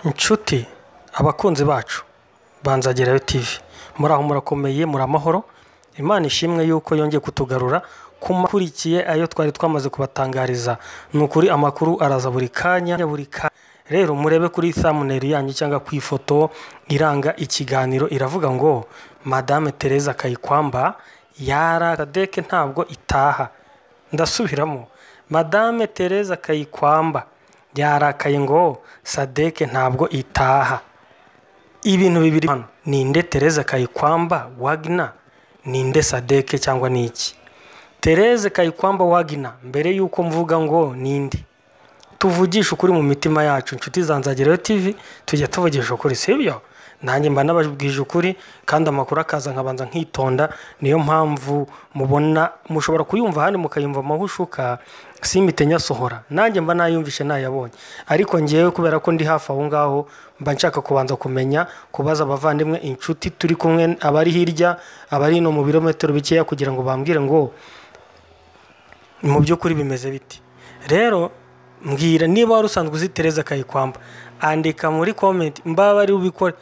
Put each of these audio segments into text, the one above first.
Nshuti, abakunzi bacu ba Nzagerayo TV, muraho murakomeye, muri amahoro. Imana ishimwe yuko yongeye kutugarura ku makurikiye ayo twari twamaze kubatangariza. Ni ukuri amakuru araza buri kanya buri kanya. Rero murebe kuri thumbnail yanyu cyangwa ku ifoto iranga ikiganiro, iravuga ngo Madame Teresa Kayikwamba yara SADC ntabwo itaha. Ndasubiramo, Madame Teresa Kayikwamba yarakaye ngo SADC ntabwo itaha. Ibintu bibiri hano: ninde Teresa Kayikwamba Wagner, ninde SADC cyangwa ni iki? Teresa Kayikwamba Wagner, mbere y'uko mvuga ngo ninde, tuvugishe ukuri mu mitima yacu. Inshuti za Nzagerayo TV, tujya tuvugisha ukuri, sibyo? Nanjye mba nababwije ukuri kandi amakuru akaza nkabanza nkitonda. Niyo mpamvu mubona mushobora kuyumva ahandi mukayumva amahushuka, simite nyasohora. Nanjye mba nayumvishe, nayabonye, ariko ngewe kubera ko ndi hafi aho ngaho mba nshaka kubanza kumenya, kubaza abavandimwe, inshuti turi kumwe, abari hirya, abari no mu birometero bikeya, kugira ngo bambwire ngo mu by'ukuri bimeze biti. Rero mbwira niba wari usanzwe uzi Teresa Kayikwamba, andika muri comment mbaba ari ubikore.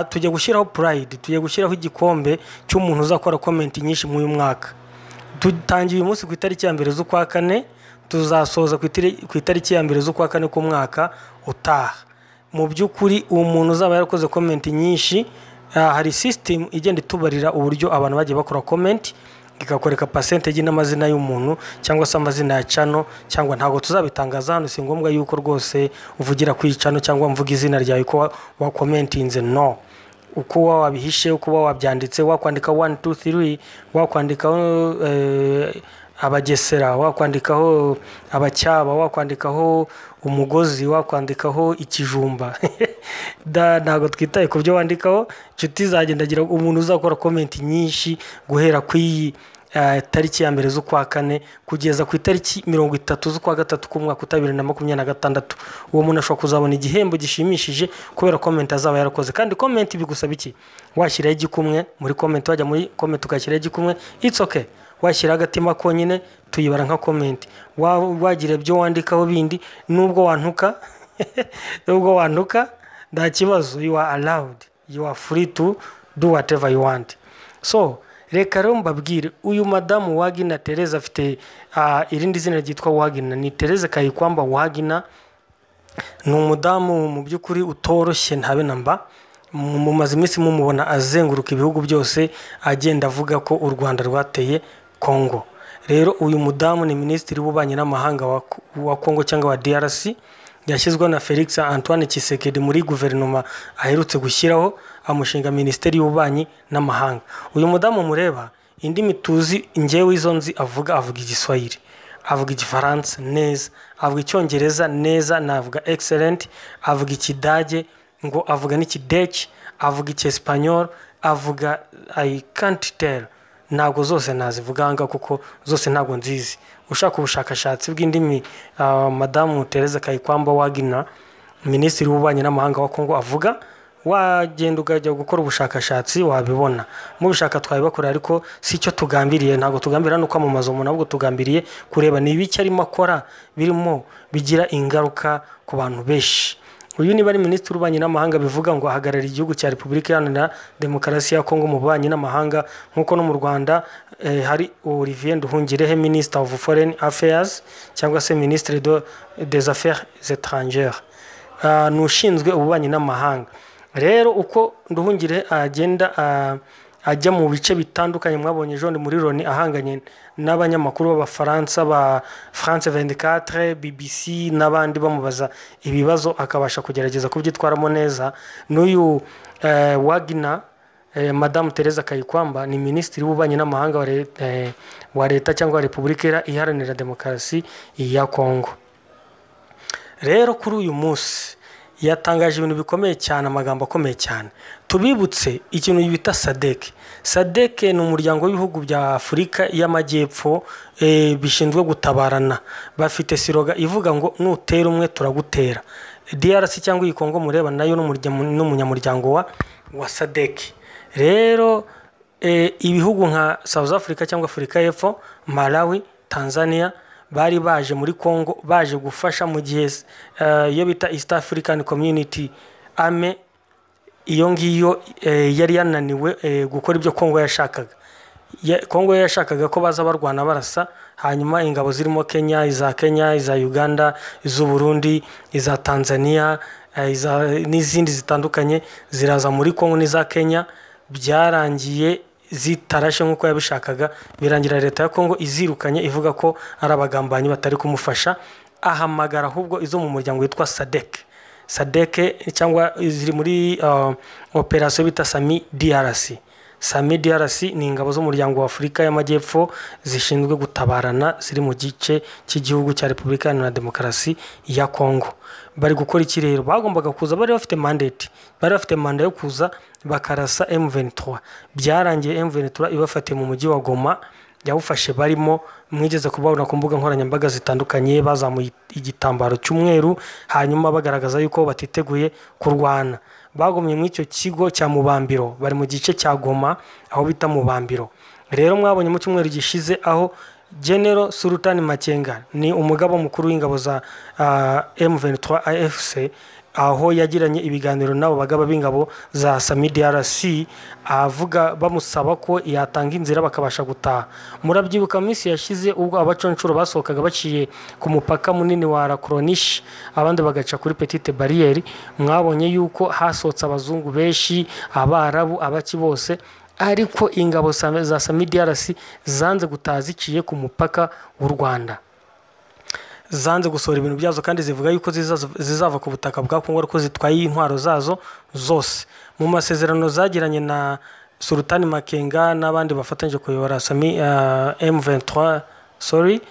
Tujya gushyiraho pride, tujya gushyiraho igikombe cy'umuntu uzakora comment nyinshi muri uyu mwaka. Dutangiye uyu munsi ku itariki ya 1 z'ukwa 4, tuzasoza ku itariki ya 1 z'ukwa 4 k'umwaka utaha. Mu by'ukuri uwo muntu uzaba yarakoze comment nyinshi, hari system igenda itubarira uburyo abantu bagiye bakora comment, ikakwereka percentage n'amazina y'umuntu cyangwa se amazina ya channel, cyangwa ntabwo tuzabitangaza hano. Si ngombwa yuko rwose uvugira kuri channel cyangwa mvuga izina ryawe ko wakomentinze, no uko wabihishe, uko wabyanditse, wakwandika 1 2 3, wakwandikaho abagesera, wakwandikaho abacyaba, wakwandikaho umugozi, wakwandikaho ikijumba, ntabwo twitaye ku byo wandikaho. Inshuti zanjye, ndagira umuntu uzakora comment nyinshi guhera ku iyi tariki ya 1 z'ukwa 4 kugeza ku itariki 30 z'ukwa 3 k'umwaka wa 2026, uwo muntu ashobora kuzabona igihembo gishimishije kubera comment azaba yarakoze. Kandi comment bigusaba iki? Washyiraho igikumwe muri comment, wajya muri comment ugashyiraho igikumwe, it's okay. Washyiraho agatima konyine, tuyibara nka comment. Wagira ibyo wandikaho bindi, nubwo wantuka nta kibazo, you are allowed, you are free to do whatever you want. So reka rero mbabwire, uyu madamu Wagner Teresa afite irindi zina ryitwa Wagner, ni Teresa Kayikwamba Wagner. Ni umudamu mu by'ukuri utoroshye ntabe na mba. Mumaze iminsi mumubona azenguruka ibihugu byose, agenda avuga ko u Rwanda rwateye Congo. Rero uyu mudamu ni minisitiri w'ububanyi n'amahanga wa Congo cyangwa wa DRC, yashyizweho na Felix Antoine Tshisekedi muri guverinoma aherutse gushyiraho, amushinga minisiteri y'ububanyi n'amahanga. Uyu mudamu mureba, indimi tuzi, njyewe izo nzi avuga, avuga Igiswahili, avuga Igifaransa neza, avuga Icyongereza neza, navuga excellent, avuga Ikidage, ngo avuga n'Ikideci, avuga Icyesipanyol, avuga, I can't tell, ntabwo zose nazivuga aha ngaha kuko zose ntabwo nzizi. Ushaka ubushakashatsi bw'indimi madamu Teresa Kayikwamba Wagner, minisitiri w'ububanyi n'amahanga wa Congo, avuga, wagenda ukajya gukora ubushakashatsi wabibona. Mubishaka twabibakorera, ariko si cyo tugambiriye. Ntabwo tugambirira no kwamamaza umuntu, ahubwo tugambiriye kureba ni ibiki arimo akora birimo bigira ingaruka ku bantu benshi. Uyu niba ari minisitiri w'ububanyi n'amahanga, bivuga ngo ahagarariye igihugu cya Repubulika Iharanira Demokarasi ya Kongo mu bubanyi n'amahanga, nk'uko no mu Rwanda hari Olivier Nduhungirehe, Minister of Foreign Affairs cyangwa se Ministre des Affaires étrangères. Ni ushinzwe ububanyi n'amahanga. Rero uko Nduhungirehe agenda ajya mu bice bitandukanye, mwabonye ejo bundi muri Loni ahanganye n'abanyamakuru b'Abafaransa ba France 24, BBC n'abandi, bamubaza ibibazo akabasha kugerageza kubyitwaramo neza. N'uyu Wagner, Madamu Teresa Kayikwamba, ni minisitiri w'ububanyi n'amahanga wa leta cyangwa wa Repubulika Iharanira Demokarasi ya Kongo. Rero kuri uyu munsi yatangaje ibintu bikomeye cyane, amagambo akomeye cyane. Tubibutse ikintu bita SADC. SADC ni umuryango w'ibihugu bya Afurika y'Amajyepfo bishinzwe gutabarana. Bafite slogan ivuga ngo nutera umwe turagutera. DRC cyangwa iyi Kongo mureba nayo ni umunyamuryango wa SADC. Rero ibihugu nka South Africa cyangwa Afurika y'Epfo, Malawi, Tanzania bari baje muri Congo baje gufasha mu gihe iyo bita East African Community Army, iyo ngiyo yari yananiwe gukora ibyo Congo yashakaga. Congo yashakaga ko baza barwana barasa, hanyuma ingabo zirimo Kenya, iza Kenya, iza Uganda, iz'u Burundi, iza Tanzania, n'izindi zitandukanye ziraza muri Congo n'iza Kenya. Byarangiye zitarashe nk'uko yabishakaga, birangira leta ya Congo izirukanye ivuga ko ari abagambanyi batari kumufasha. Ahamagara ahubwo izo mu muryango witwa SADC, SADC cyangwa ziri muri operasiyo bita SAMI DRC. SAMI DRC ni ingabo z'umuryango wa Afurika y'Amajyepfo zishinzwe gutabarana, ziri mu gice cy'igihugu cya Repubulika Iharanira Demokarasi ya Congo. Bari gukora iki rero? Bagombaga kuza bari bafite mandate, bari bafite manda yo kuza bakarasa M23. Byarangiye M23 ibafatiye mu mujyi wa Goma, yawufashe barimo. Mwigeze kubabona ku mbuga nkoranyambaga zitandukanye bazamuye igitambaro cy'umweru, hanyuma bagaragaza yuko batiteguye kurwana. Bagumye muri icyo kigo cya Mubambiro, bari mu gice cya Goma aho bita Mubambiro. Rero mwabonye mu cyumweru gishize aho General Sultan Makenga, ni umugaba mukuru w'ingabo za M23 AFC, aho yagiranye ibiganiro n'abo bagaba b'ingabo za SAMI DRC, avuga bamusaba ko yatanga inzira bakabasha gutaha. Murabyibuka minsi yashize ubwo abaconshuro basohokaga baciye ku mupaka munini wa La Corniche, abandi bagaca kuri Petite Barriere. Mwabonye yuko hasohotse abazungu benshi, abarabu, abaki bose, ariko ingabo za SAMI DRC zanze gutaha ziciye ku mupaka w'u Rwanda, zanze gusohora ibintu byazo, kandi zivuga yuko zizava ku butaka bwa Congo ariko zitwaye intwaro zazo zose. Mu masezerano zagiranye na Sultan Makenga n'abandi bafatanyije kuyobora SAMI M23, sorry,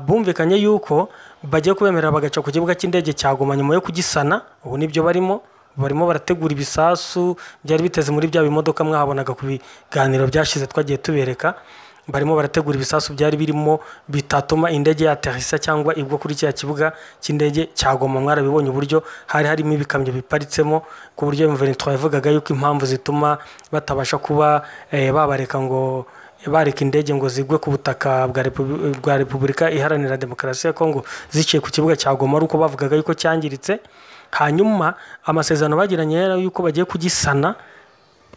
bumvikanye yuko bagiye kubemerera bagaca ku kibuga cy'indege cya Goma nyuma yo kugisana. Ubu nibyo barimo barategura ibisasu byari biteze muri bya bimodoka mwahabonaga ku biganiro byashize twagiye tubereka. Barimo barategura ibisasu byari birimo bitatuma indege yaterisa cyangwa igwa kuri cya kibuga cy'indege cya Goma. Mwarabibonye uburyo hari harimo ibikamyo biparitsemo, ku buryo M23 yavugaga yuko impamvu zituma batabasha kuba babareka ngo bareka indege ngo zigwe ku butaka bwa Repubulika Iharanira Demokarasi ya Congo ziciye ku kibuga cya Goma ari uko bavugaga yuko cyangiritse. Hanyuma amasezerano bagiranye yari yuko bagiye kugisana,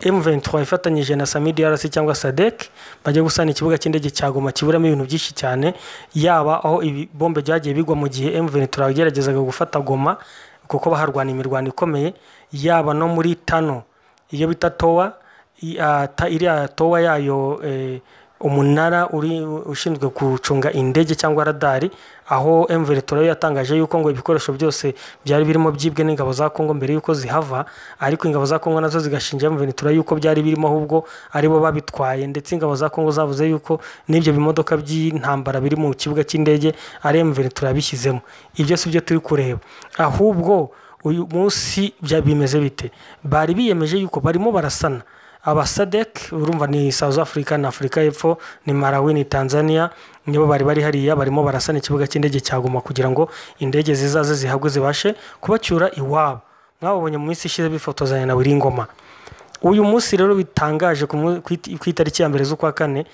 M23 ifatanyije na SAMI DRC cyangwa SADC bagiye gusana ikibuga cy'indege cya Goma kiburamo ibintu byinshi cyane, yaba aho ibombe byagiye bigwa mu gihe M23 yageragezaga gufata Goma kuko baharwana imirwano ikomeye, yaba no muri Tano iyo bita Towa, iriya towa yayo umunara uri ushinzwe gucunga indege cyangwa radari, aho M23 yatangaje yuko ngo ibikoresho byose byari birimo byibwe n'ingabo za Congo mbere yuko zihava, ariko ingabo za Congo nazo zigashinja M23 yuko byari birimo ahubwo aribo babitwaye, ndetse ingabo za Congo zavuze yuko n'ibyo bimodoka by'intambara biri mu kibuga cy'indege ari M23 yabishyizemo. Ibyo si byo turi kureba, ahubwo uyu munsi bimeze bite? Bari biyemeje yuko barimo barasana aba SADC, urumva ni South Africa na Afrika y'Epfo, ni Malawi, ni Tanzania, nibo bari hariya barimo barasana ikibuga cy'indege cya Goma kugira ngo indege zizaze zihagwe zibashe kubacyura iwabo. Mwabonye mu minsi ishize bifotozanya na Ngoma. Uyu munsi rero bitangaje ku itariki ya 1 z'ukwa 4,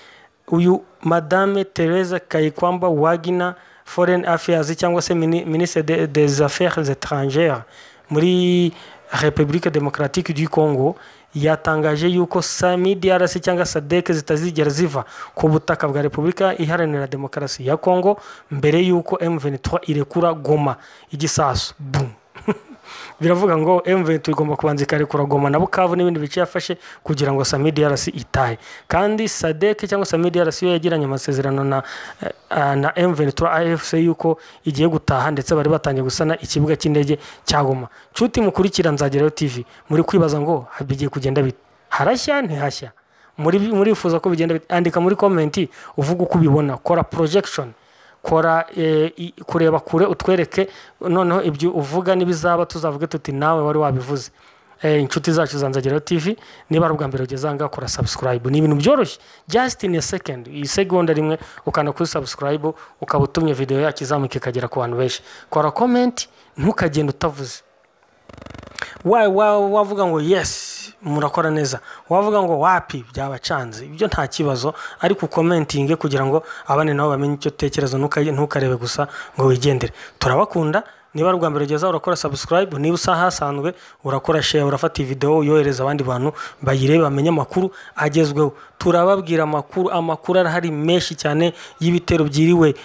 uyu Madame Teresa Kayikwamba Wagner, Foreign Affairs cyangwa se Ministre des Affaires étrangères muri République Démocratique du Congo, yatangaje yuko SAMI DRC cyangwa SADC zitazigera ziva ku butaka bwa Repubulika Iharanira Demokarasi ya Congo mbere yuko M23 irekura Goma igisasu. Boom. Biravuga ngo M23 igomba kubanza ikarekura Goma na Bukavu n'ibindi bice yafashe kugira ngo SAMI DRC itahe. Kandi SADC cyangwa SAMI DRC yo yagiranye amasezerano na M23 AFC yuko igiye gutaha, ndetse bari batangiye gusana ikibuga cy'indege cya Goma. Nshuti mukurikira Nzagerayo TV, muri kwibaza ngo bigiye kugenda bite? Harashya ntihashya? Murifuza ko bigenda bite? Andika muri comment uvuga uko ubibona, kora projection, kora kureba kure utwereke, noneho ibyo uvuga nibizaba tuzavuge tuti nawe wari wabivuze. Inshuti zacu za Nzagerayo TV, niba ari ubwa mbere ugeze aha ngaha kora subscribe, ni ibintu byoroshye, just in a second, isegonda rimwe ukanda kuri subscribe ukaba utumye video yacu izamuka ikagera ku bantu benshi. Kora comment, ntukagende utavuze. Wavuga ngo yes murakora neza. Wavuga ngo wapi byabacanze, ibyo nta kibazo, ariko ukomentinge kugira ngo abane nabo bamenye icyo utekereza, ntukarebe gusa ngo wigendere. Turabakunda. Niba ari ubwa mbere ugeze, urakora subscribe. Niba usa hasanzwe, urakora share, urafata iyi video uyohereza abandi bantu bayirebe, bamenye amakuru agezweho. Turababwira amakuru, amakuru arahari menshi cyane y'ibitero byiriwe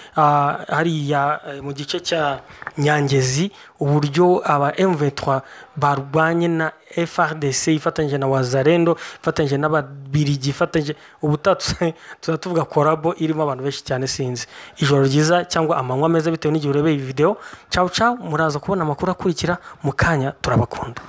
hariya mu gice cya Nyangezi, uburyo aba M23 barwanye na FARDC ifatanyije na Wazalendo, ifatanyije n'Ababirigi, ifatanyije. Ubutaha tuza tuvuga collabo irimo abantu benshi cyane. Sinzi, ijoro ryiza cyangwa amanywa meza bitewe n'igihe urebeye iyi video. Ciao ciao, muraza kubona amakuru akurikira mu kanya. Turabakunda.